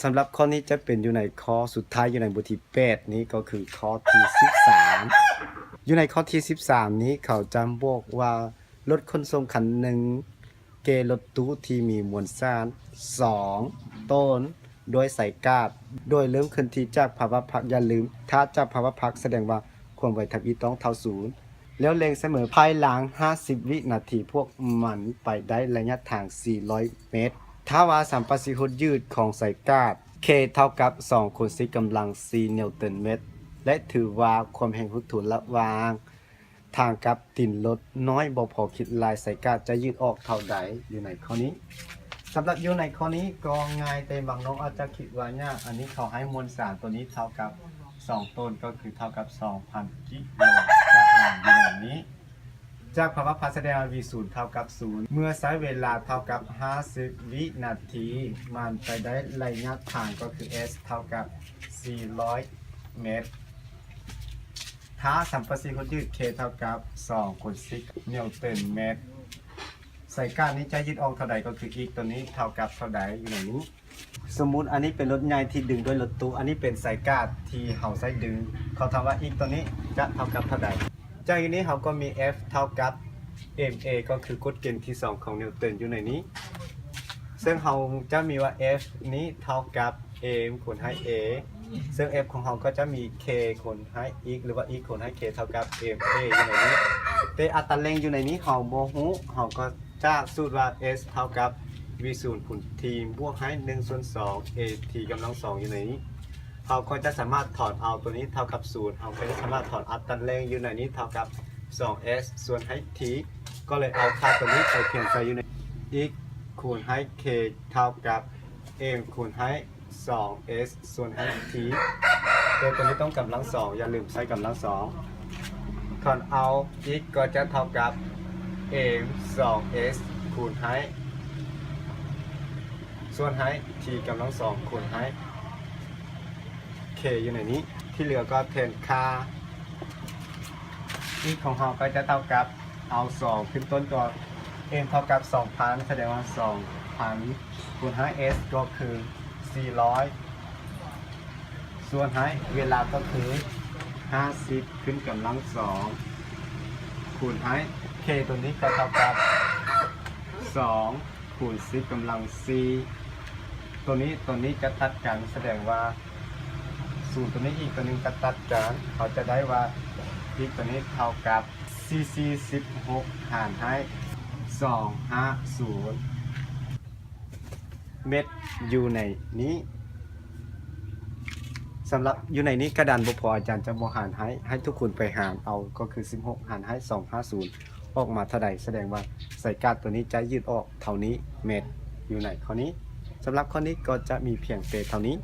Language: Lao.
ສຳລັບຂໍ້ນີ້ຈະເປັນຢູ່ໃນຂໍ້ສຸດທ້າຍ ຢູ່ໃນບົດທີແປດນີ້ ກໍຄືຂໍ້ທີສິບສາມ. ຢູ່ໃນຂໍ້ທີສິບສາມນີ້ ເຂົາຈະບອກວ່າ ລົດຂົນສົ່ງຄັນໜຶ່ງ ແກ່ລົດຕູ້ທີ່ມີມວນສານສອງໂຕນ ດ້ວຍສາຍກາດ ໂດຍເລີ່ມເຄື່ອນທີ່ຈາກພາວະພັກ, ຢ່າລືມ ຖ້າຈາກພາວະພັກ ສະແດງວ່າຄວາມໄວທຳອິດຕ້ອງເທົ່າສູນ ແລ້ວເລັ່ງສະເໝີພາຍຫຼັງຫ້າສິບວິນາທີ ພວກມັນໄປໄດ້ໄລຍະທາງສີ່ຮ້ອຍແມັດ. ຖ້າວ່າສຳປະສິຫຸດຍືດຂອງສາຍກາດ K ເທົ່າກັບສອງຄູນສິບກຳລັງສີ່ນິວຕັນແມັດ ແລະ ຖືວ່າຄວາມແຮງຫົດຖູນລະຫວ່າງ ທາງກັບຕີນລົດນ້ອຍບໍ່ພໍຄິດຫຼາຍ, ສາຍກາດຈະຍືດອອກເທົ່າໃດຢູ່ໃນຂໍ້ນີ້. ສຳລັບຢູ່ໃນຂໍ້ນີ້ກໍງ່າຍ, ແຕ່ບາງນ້ອງອາດຈະຄິດວ່າຍາກ. ອັນນີ້ເຂົາໃຫ້ມວນສານຕົວນີ້ເທົ່າກັບສອງໂຕນ ກໍຄືເທົ່າກັບສອງພັນກິໂລກຣາມຢູ່ໃນນີ້. ຈາກພາວະພັກສະແດງວ່າ V ສູນເທົ່າກັບສູນ ເມື່ອໃຊ້ເວລາເທົ່າກັບຫ້າສິບວິນາທີ ມັນໄປໄດ້ໄລຍະທາງກໍຄື S ເທົ່າກັບສີ່ຮ້ອຍແມັດ. ຖ້າສຳປະສິຫຸດຍືດ K ເທົ່າກັບສອງຄູນສິບນິວຕັນແມັດ, ສາຍກາດນີ້ຈະຍືດອອກເທົ່າໃດ ກໍຄື X ຕົວນີ້ເທົ່າກັບເທົ່າໃດຢູ່ໃນນີ້. ສົມມຸດອັນນີ້ເປັນລົດໃຫຍ່ທີ່ດຶງດ້ວຍລົດຕູ້, ອັນນີ້ເປັນສາຍກາດທີ່ເຮົາໃຊ້ດຶງ. ເຂົາຖາມວ່າ X ຕົວນີ້ຈະເທົ່າກັບເທົ່າໃດ? ຈາກຢູ່ນີ້ເຮົາກໍມີ F ເທົ່າກັບ ma ກໍຄືກົດເກນທີສອງຂອງນິວຕັນຢູ່ໃນນີ້. ເຊິ່ງເຮົາຈະມີວ່າ F ນີ້ເທົ່າກັບ m ຄູນໃຫ້ a, ເຊິ່ງ F ຂອງເຮົາກໍຈະມີ k ຄູນໃຫ້ x ຫຼືວ່າ x ຄູນໃຫ້ k ເທົ່າກັບ ma ຢູ່ໃນນີ້. ແຕ່ອັດຕາແຫຼ່ງຢູ່ໃນນີ້ເຮົາບໍ່ຮູ້, ເຮົາກໍຈະສູດວ່າ S ເທົ່າກັບ V ສູນຄູນ T ບວກໃຫ້ໜຶ່ງສ່ວນສອງ a T ກຳລັງສອງຢູ່ໃນນີ້. ເຮົາກໍຈະສາມາດຖອນເອົາຕົວນີ້ເທົ່າກັບສູນ, ເຮົາກໍຈະສາມາດຖອນອັດຕາແຫຼ່ງຢູ່ໃນນີ້ເທົ່າກັບສອງ S ສ່ວນໃຫ້ T, ກໍເລີຍເອົາຄ່າຕົວນີ້ໄປຂຽນໃສ່ຢູ່ໃນ x ຄູນໃຫ້ k ເທົ່າກັບ m ຄູນໃຫ້ສອງ S ສ່ວນໃຫ້ T. ແຕ່ຕົວນີ້ຕ້ອງກຳລັງສອງ, ຢ່າລືມໃຊ້ກຳລັງສອງ. ຖອນເອົາ x ກໍຈະເທົ່າກັບ m ສອງ S ຄູນໃຫ້ ສ່ວນໃຫ້ T ກຳລັງສອງຄູນໃຫ້ k ຢູ່ໃນນີ້. ທີ່ເຫຼືອກໍແທນຄ່າ x ຂອງເຮົາກໍຈະເທົ່າກັບ ເອົາສອງຂຶ້ນຕົ້ນຕົວ, m ເທົ່າກັບສອງພັນ ສະແດງວ່າສອງພັນຄູນໃຫ້ S ກໍຄືສີ່ຮ້ອຍ ສ່ວນໃຫ້ເວລາກໍຄືຫ້າສິບຂຶ້ນກຳລັງສອງຄູນໃຫ້ k ຕົວນີ້ກໍເທົ່າກັບສອງ ຄູນສິບກຳລັງສີ່. ຕົວນີ້ ຕົວນີ້ຈະຕັດກັນ, ສະແດງວ່າສູນຕົວນີ້ອີກຕົວໜຶ່ງຈະຕັດກັນ, ເຮົາຈະໄດ້ວ່າ x ຕົວນີ້ເທົ່າກັບສີ່ສີ່ສິບຫົກຫານໃຫ້ສອງຫ້າສູນເມັດຢູ່ໃນນີ້. ສຳລັບຢູ່ໃນນີ້ກະດານບໍ່ພໍ, ອາຈານຈະບໍ່ຫານໃຫ້, ໃຫ້ທຸກຄົນໄປຫານເອົາ, ກໍຄືສິບຫົກຫານໃຫ້ສອງຫ້າສູນ ອອກມາເທົ່າໃດ, ສະແດງວ່າສາຍກາດຕົວນີ້ຈະຍືດອອກເທົ່ານີ້ແມັດຢູ່ໃນຂໍ້ນີ້. ສຳລັບຂໍ້ນີ້ກໍຈະມີພຽງແຕ່ເທົ່ານີ້.